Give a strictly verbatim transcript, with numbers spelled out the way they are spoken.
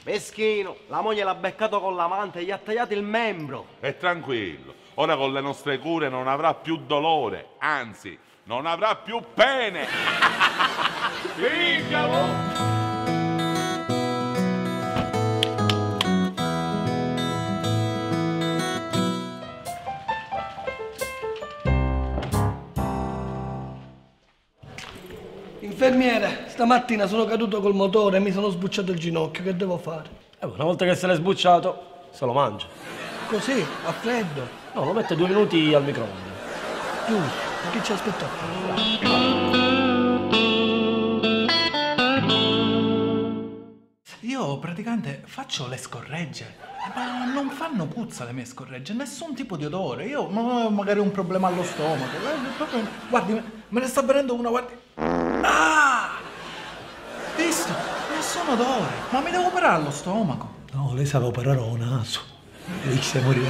Meschinu, la moglie l'ha beccato con l'amante e gli ha tagliato il membro. È tranquillo, ora con le nostre cure non avrà più dolore, anzi, non avrà più pene! Figliolo! Infermiere, stamattina sono caduto col motore e mi sono sbucciato il ginocchio, che devo fare? Eh, una volta che se l'è sbucciato, se lo mangia. Così, a freddo? No, lo mette due minuti al microonde. Giusto, ma chi ci aspetta a fare? Io praticamente faccio le scorregge, ma non fanno puzza le mie scorregge, nessun tipo di odore. Io ma- magari ho un problema allo stomaco, eh, proprio, guardi, me, me ne sta venendo una, guardi. Ah! Visto? Nessun odore. Ma mi devo operare allo stomaco? No, lei s'ha da operare o nasu. Lei si morì.